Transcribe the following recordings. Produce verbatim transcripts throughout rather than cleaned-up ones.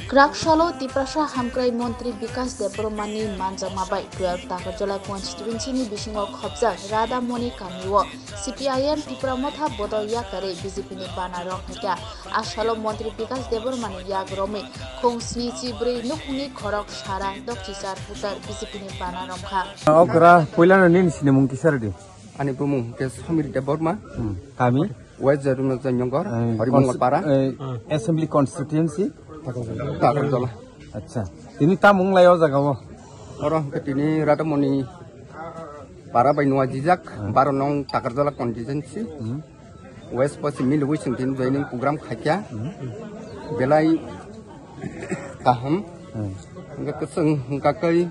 Kwrak salo Tiprasa hamkrai montri Bikas Debbarmani manjakma bai twelve Takarjala constituency ni bisingo khopjak Radhamoni kamio C P I M Tipra Motha bodol yakarwi B J P ni bana rok phaikha. A salo montri Bikas Debbarmani yak romwi khong sni chi bwrwi nukhungni khorok sara dokchi char hektar B J P ni bana romkha. Okra puilano nini sinimung kisa rwdi. Ani bumung hwnkhe Samir Debbarma. Hmm. Kami? West Jaruna Janyongor, eh, Horimangal consti-, Para. Eh, assembly constituency? Takarjala. Acha. Tini tamo wng lai o jaga o? Oro hwnkhe tini Radhamoni Para bai nua jijak, hmm, baro nong Takarjala constituency. Hmm. West Paschim milwi chwng tini joining program khaikha. Hmm. Belai kaham. Hmm. Hwnkhe kwchwng hwnkha khe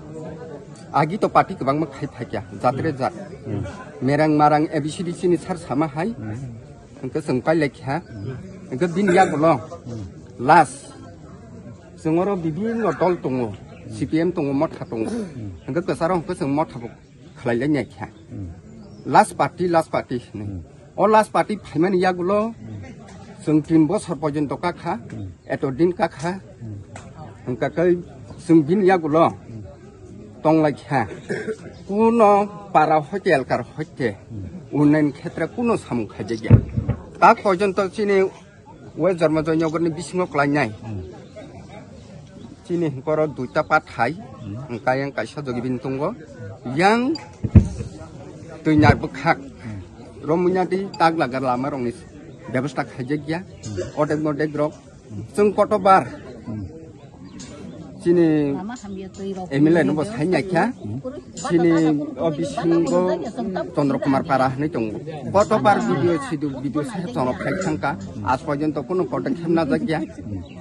agi to party kwbangma khai phaikha, jatre jat. Hmm. Merang marang A B C D C ni sar sama hai. Hmm. Hwnkhe chwng pailai kha. Hmm. Hwnkhe bini yagulo, hmm, last chwng oro bibinno dol tongo, hmm, C P M tongo, Motha tongo. Hmm. Hwnkhe kwcharo hwnkhe chwng Motha bo khlai lai nai kha. Hmm. Last party, last party hinwi. Hmm. O last party phaimani yagulo, hmm, chwng tin bosor porjonto kakha, hmm, eto din kakha. Hmm. Hwnkha khe chwng bini yagulo, hmm, tong lai kha. Kuno para hoite, elkar hoite, hmm, unnayon khetre kuno samung khaijakya. Tak porjonto chini West Jaruna Janyongorni bisingo klainai. Hmm. Chini hwnkhe oro duita pathai, hmm, hwnkha yang kaisa jogi bini tongo. Yang twi nar bwkhak. Hmm. Romwi nadi taglaga lama rokni bebosta khaijakya. Hmm. Odek modek rok. Hmm. Chwng kotobar. Hmm. Chini M L A no bo sai nai kha. Chini o bisingo Chandra Kumar Para hinwi tongo. Kotobar video sidu video se chwng phai thangkha. Aaj porjonto kuno podokkhep najak ya.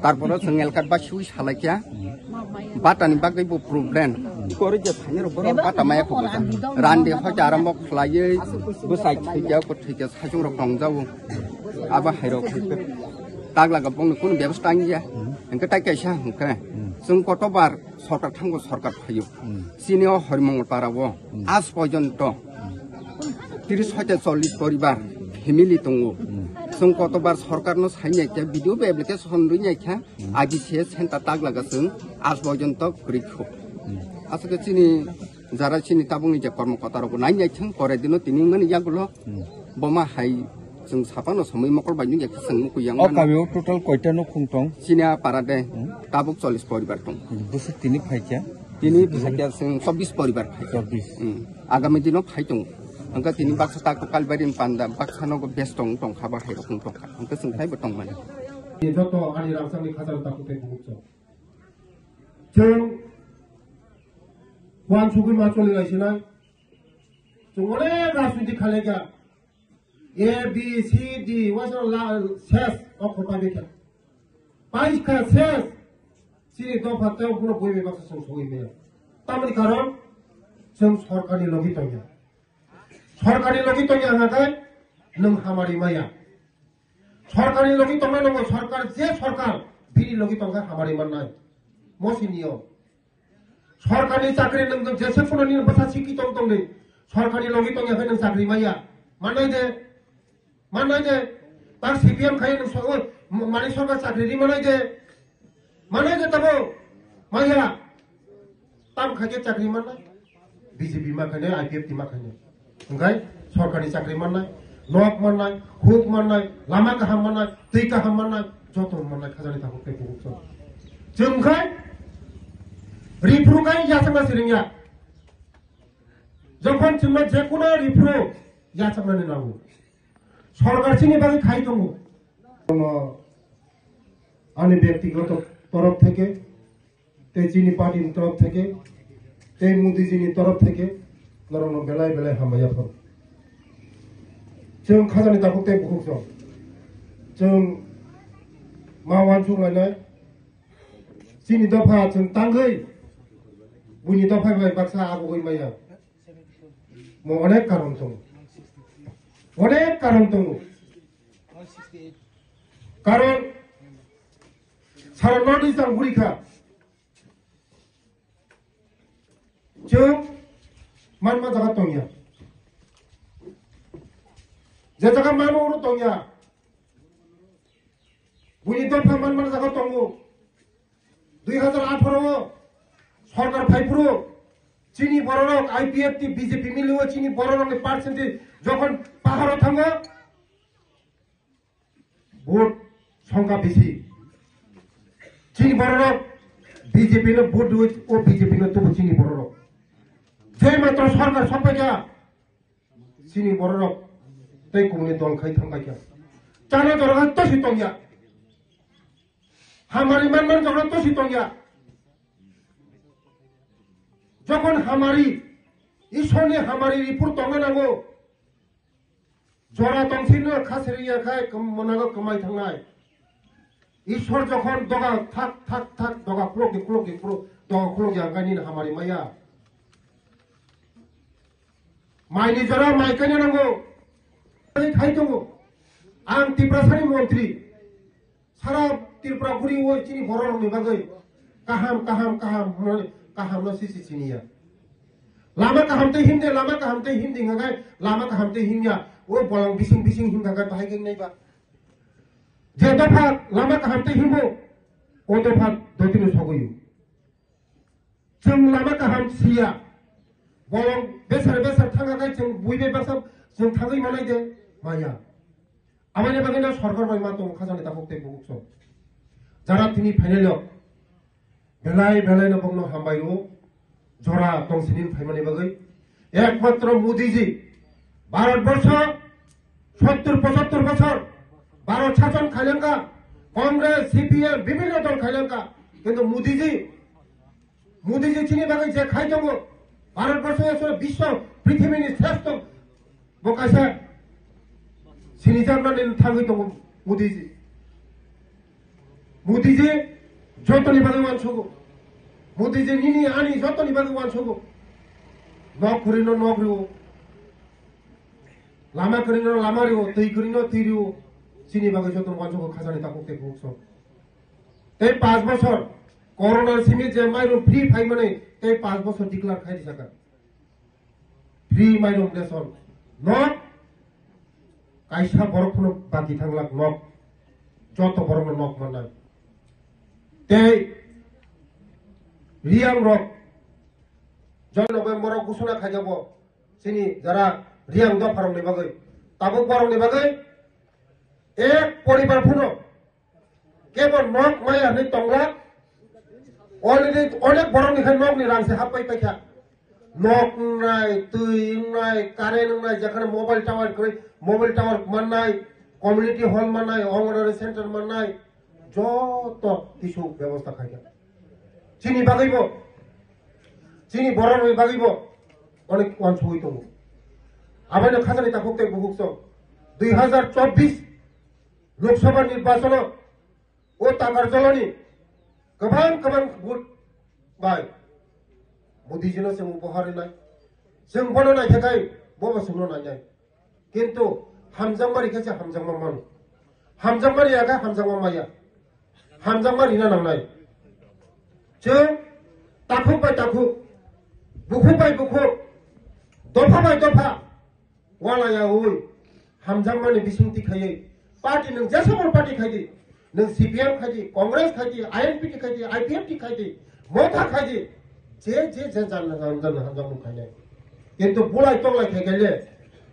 Tarpore chwng elkat ba sui salai kha. Bata ni bagwi bo problem. Kori je thani rok borok bata maya kho. Randi hoja arambo khlaiwi bwsai thwi kha, ko thwi kha, saichung rok tong jao. Abo hai rok taglaga bongni kuno bebosta wngya. Hwnkhe tai kaisa hwnkhe chwng kotobar sorkar thango, sorkar phaio. Hmm. Chini o Horimangal Para o, hmm, aaj porjonto, hmm, tris hoite chollish poribar family tongo. Hmm. Chwng kotobar sorkar no sai nai kha, video bo application rwi nai kha, hmm, I D C S center taglaga chwng aaj porjonto kwrwi kho. Hmm. Aswk khe chini jara chini tabukni je kormo kota rok bo nai nai thwng, pore dino tini wngmani yagulo, hmm, boma hai chwng saphano somoi mokol bai nungya khe chwng nukui yang o mano. Kamio total koita nukhung tong? Chini a para de, hmm, tabuk chollish poribar tong. Bwswk tini phaikha? Tini phaikha chwng chobbish poribar phaikha. Chobbish. Hmm. Agami dino phai tong. Hwnkhe tini baksa tak kalbari panda baksa nogo bes tong tong kha ba hai rok tong kha. Hwnkhe chwng phai bo tong mani. Joto ani rangchakni khajang takhuk tei bukhuk chwng. Chwng uansugwi ma choli lai sinai. Chwng onek rajniti khalai kha. A, B, C, D, waisa la, ses, o khorpai bai kha. Pais kha ses. Chini dopha tei buno bui bai baksa chwng sogwi maya. Tamoni karon, chwng sorkarni logi tongya. Sorkarni logi tongya hwnkha khe, nwng hamari maya. Sorkarni logi tongnai nongo, sorkar je sorkar, bini logi tongkha hamari mannai. Mo siniyo. Sorkarni chakri nwng jese phano nini bwsa sikhi tong tongdi. Sorkarni logi tongya khe nwng chakri maya. Mannai de. Mannai de. Tak C P M khai nwng so-, o, m-, mani sorkar chakri ri mannai de. Mannai de tabo. Maya. Tam khai khe chakri mannai. B J P ma khainai, I P F T ma khainai. Hwnkhe sorkari chakri mannai, nok mannai, huk mannai, lama kaham mannai, twi kaham mannai, joto mannai khajani takhuk tei bukhuk chwng. Chwng khai riphru khai yachakna siringya. Jokhon chwngno jekhuno riphru yachaknani nango. Sorkar chini bagwi khai tongo. Ani ব্যক্তিগত তরফ থেকে tei chini party ni torof theke, tei Modi ji ni torof theke norokno belai belai hambai yaphar. Chwng khajani takhuk tei bukhuk chwng, chwng ma uansuk lainai, chini dopha chwng tangwi buini dopha bai baksa agugwi maya. Mo onek karon tongo, onek karon tongo, karon sara nodi chang guri kha. Chwng manma jaga tongya. Je jaga mano oro tongya. Buini dopha manma jaga tongo. Dui hajar atharo o sorkar phaiphuru chini bororok I P F T B J P miliyo chini bororokni percentage jokhon paharo thango, vote songkha bisi. Chini bororok B J P no vote rwi, o B J P no tubu chini bororok. Je matro sorkar sokpaikha, chini bororok tei kumuni dol khai thangpaikha. Chana jorokha tosi tongya. Hamari manman jorokha tosi tongya. Jokhon hamari, Ishorni hamari report tongna nango. Jora tongsino khasiri ya khai, kam-, monago kamai thangnai. Ishwar jokhon doga thak, thak, thak, doga khulok di, khulok di, khulok, doga khulok ya, kani hamari maya. Mai ni jora mai kani nango. Khai tongo. Ang Tiprasani montri. Sara Tripura guri o chini bororokni bagwi kaham, kaham, kaham hwnwi kahamno sisi siniya. Lama kaham tei himde, lama kaham tei himde hingkha khe lama kaham tei himya. O bolong bising bising himkha khe bahai khe naiba. Je dopha lama kaham tei himbo, o dopha dotino sogwi. Chwng lama kaham siya. Bolong besar besar thangkha khe chwng bui bai baksa chwng thangwi manai de maya. Aboni bagwi no sorkar bai ma tongo khajani takhuk tei bukhuk song. Jara tini final o belai belai no bokno hambai o jora tongsini phaimani bagwi. Ekmatro Modi ji Bharat borsho sottur pochattor bochor Bharat shason khailangkha, Congress, C P M, bibhinno dol khailangkha, kintu Modi ji Modi ji chini bagwi je khai tongo, Bharat borsho biswa prithibini shrestho bo kaisa sinijaknani thangwi tongo Modi ji. Modi ji jotoni bagwi uansugo. Modi ji nini ani jotoni bagwi uansugo. Nok kwrwino nok rwo. Lama kwrwino lama rwo, twi kwrwino twi rwo. Chini bagwi jotoni uansugo khajani takhuk tei bukhuk song. Tei panch bochor corona simi je mairum free phaimani tei panch bochor declare khai rijak. Free mairum ration. Nok kaisa borok phano baki thanglak nok. Joto borokno nok mannai. Tei Riyang rok jono bai morok gusuna khaijabo. Chini jara Riyang dopharokni bagwi. Tabuk borokni bagwi ek poribar phano kebo nok maya hinwi tonglak. Already onek borokni khe nokni rang se happai paikha. Nok wngnai, twi wngnai, current wngnai, jekhane mobile tower kwrwi, mobile tower mannai, community hall mannai, Anganwadi center mannai, joto kisu bebosta khaikha. Chini bagwibo, chini borokni bagwibo onek uansugwi tongo. Abono khajani takhuk tei bukhuk song. Dui hajar chobbish Lok Sabha nirbachano o Takarjalani kwbang kwbang vote bai Modi jino chwng upahar rinai. Chwng bono naikhe khai bobo chwngno nainai. Kintu hamjakma rikhe se hamjakma mano. Hamjakma riya khe hamjakma maya. Hamjakma rina nangnai. Chwng takhuk bai takhuk, bukhuk bai bukhuk, dopha bai dopha, walaya ui, hamjakmani bisingtwi khaiwi, party nwng jesa bol party khaidi, nwng C P M khaidi, Congress khaidi, I N P T khaidi, I P F T khaidi, Motha khaidi, je, je, je, jan, jan, jan, hamjakmung khainai. Kintu bulai tonglai khai khaile,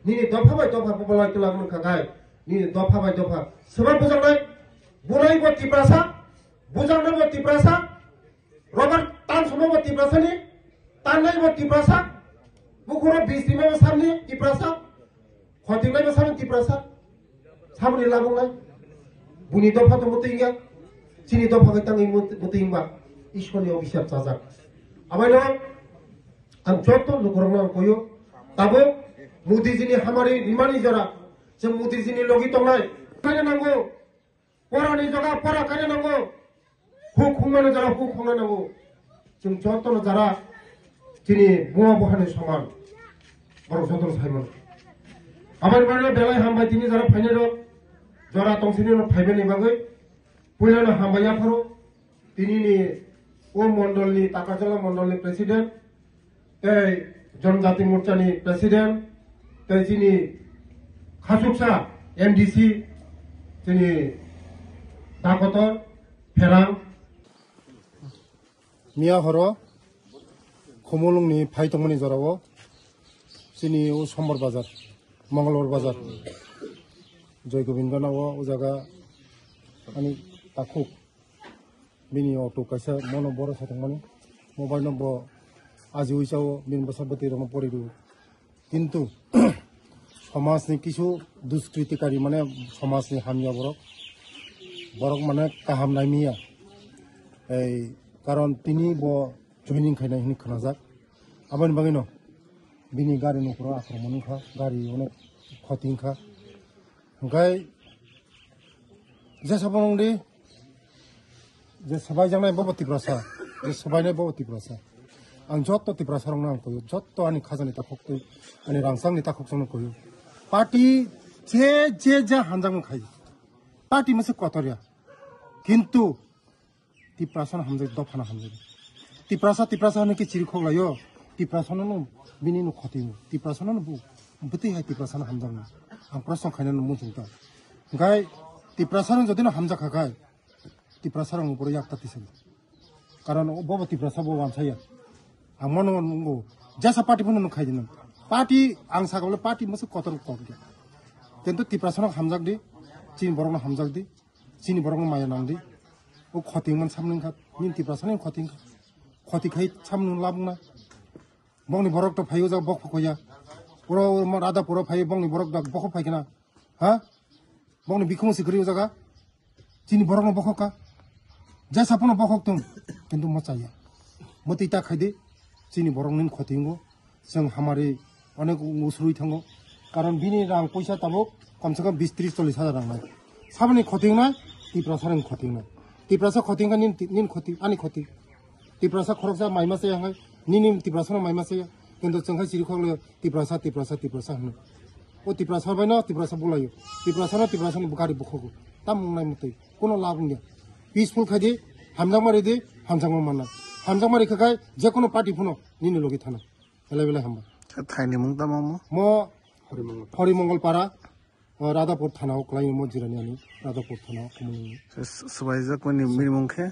nini dopha bai dopha bulai tongla mung kha khai, nini dopha bai dopha. Soba bujaknai, bulai bo Tiprasa, bujaknai bo Tiprasa, Robert tan somo bo Tiprasa ni, tan nai bo Tiprasa, bukhuro bis rima bo samni Tiprasa, khotik nai bo samni Tiprasa, samni labung nai, buni dopha to muti ya, chini dopha kai tangi muti ba, Ishwar ni obisap chajak. Abai no, ang joto lukurok no ang koyo, tabo, Modi ji ni hamari rimani jora, je Modi ji ni logi tongnai, kaya nango, Porani jaga pora khaina nango. Huk khungmani jaga huk khungna nango. Chwng jotono jara chini buma buphani soman. Borok jotono saimano. Aboni bagwi belai hambai tini jara phainai rok. Jora tongsini rok phaibani bagwi. Puilano hambai yapharo. Tinini o mondolni, Takarjala mondolni president. Tei Jonojati Morchani president, tei chini khachuksa M D C, chini Dakotor, Pherang. Miya horo Khumulwngni phai tongmani jorao chini o Sombor bazar, Mongolbar bazar, Joy Gobind gana o, o jaga ani takhuk bini auto kaisa mono boro sa tongmani, mobile no bo ajiwi chao, bini bwsa bwtwi rokno poridu. Kintu somajni kisu duskritikari, mane somajni hamya borok, borok mane kaham naimiya. Ei karon tini bo joining khainai hinwi khnajak. Aboni bagwino bini gari nokro akromon wngkha, gari onek khoti wngkha. Hwnkhe jesa phano wngdi, je swbaijaknai bobo Tiprasa, je swbainai bobo Tiprasa. Ang jotto Tiprasa rokno ang koyo, jotto ani khajani takhuk twi, ani rangchakni takhuk chongno koyo. Party je, je ja hamjakmung khai. Party mase kotorya. Kintu Tiprasa no hamjak, dopha no hamjak. Tiprasa, Tiprasa hinwi khe chiri khok laio. Tiprasa no, no, bini no khoti no. Tiprasa no, no bu, bwtwi hai Tiprasa no hamjak no. Ang proshno khaina no muchung ta. Hwnkhe Tiprasa no jodi no hamjak kha khai, Tiprasa rok no boro yak ta tisani. Karon o bobo Tiprasa bo wansaya. Ang mano nungo. Jasa party phano no khai dino. Party ang sakabole party mase kotor kok de. Kintu Tiprasa no hamjak di. Chini borok no hamjak di. Chini borokno maya nangdi. O khoting man samnung kha. Nini Tiprasa ni khoting kha. Khoti khai samnung labung na. Bongni borok to phayo jak bok phakoya. Puro mo rada puro phayo bongni borok dak bok phaikna. Ha? Bongni bikhumu sikri o jaga. Chini borokno bokhok ka. Jasa phano bokhok tong. Kintu mo chaya. Mo tita khaidi. Chini borok nin khotingo. Chwng hamari onek usrui thango. Karon bini rang poisa tabuk komse kom bis tris chollis hajar rang nai. Saboni khoting nai, Tiprasa rang khoting nai. Tiprasa khoting kha nin, nin khoti, ani khoti. Tiprasa khoroksa maima se hai, nini Tiprasa no maima se. Kintu chwng hai siri khok le Tiprasa, Tiprasa, Tiprasa hino. O Tiprasa bai no Tiprasa bulayo. Tiprasa no Tiprasa ni bukari bukhogo. Tam nai mutui. Kono labung ya. Peaceful khaidi, hamjak mari di, hamjak ma manna. Hamjak mari khakai, je kono party phano, nini logi thana. Belai belai hamba. Thaini mung tamo mo? Mo Horimongol Para, o, Radhapur thana o kwlai mo jirani ani, Radhapur thana o kumuni. Swbaijak mani mini mung khe?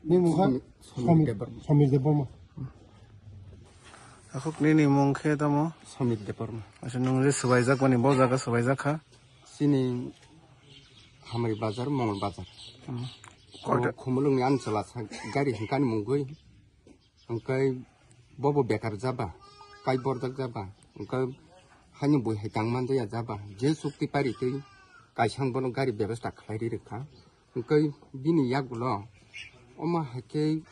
Ni mung kha Samir Debbarma. Samir Debbarma. Akhuk nini mung khe tamo? Samir Debbarma. Asa nung je swbaijak mani bo jaga swbaijak kha? Sini Hamari bazar, Mongol bazar. Hmm. Khumulwngni ani chwla sa gari hwnkani mungwi. Hwnkhe bobo bekar jaba, kai borjak jaba, hwnkhe haino bui hai tang manjaya jaba, je chukti paritwi kaisang bono gari bebesta khlai ri rwkha. Hwnkhe bini yagulo omo hai khe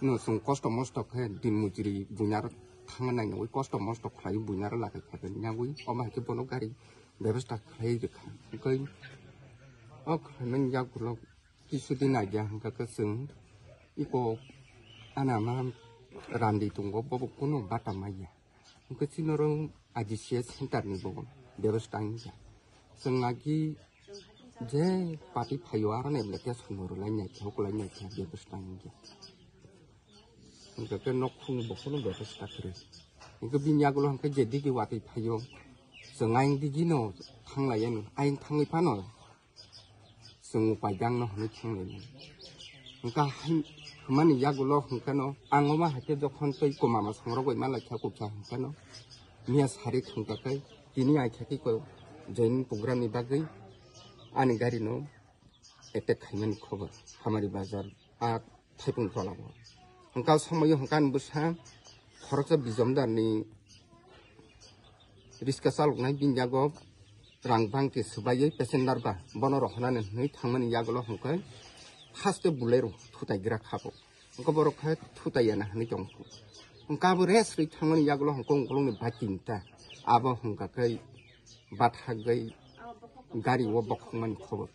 no chwng kosto mosto khe din mujri buinaro thangna nainogwi kosto mosto khlai buinaro lakai khaikhe yagwi omo hai khe bono gari bebesta khlai rwkha. Hwnkhe o khlaimani yagulo Kisudin naikha hwnkha khe chwng iko ana ma randi tongo, bobo kunu bata maya. Hwnkhe chini oro I D C S center ni bo bebostha wngya. Chwng agi je party phaio aro ni application bo rwlai naikha, huklai naikha, bebostha wngya. Hwnkhe khe nok khung bo kunu bebostha kwrwi. Hwnkhe bini yagulo hwnkhe je digi watwi phaio, chwng ayang digi no thanglai yani, ayang thangwi phano chwng upai dangno hwnwi thanglaimani. Hwnkha hai hwnmani yagulo hwnkhe no ang omo hai khe jokhon tei kwmama songrok bai malaikha kuksa hwnkhe no miya sari thangkha khe tini ai khe tei ko joining program ni bagwi ani gari no attack khaimani khobor Hamari bazar a thaipung tola o. Hwnkha o somoi o hwnkha ani bwsa khoroksa bijomdar ni riska chaloknai bini yago rang bangke swbaiwi passenger ba bono rohornani hwnwi thangmani yagulo hwnkhe haste Bolero thutai gra kha bo. Hwnkhe borok khe thutai ya na hwnwi tong kho. Hwnkhe abo rest rwi thangmani yagulo hwnkhe ungkulukni bike tinta abo hwnkha khe bathagwi gari o bokhokmani khobor.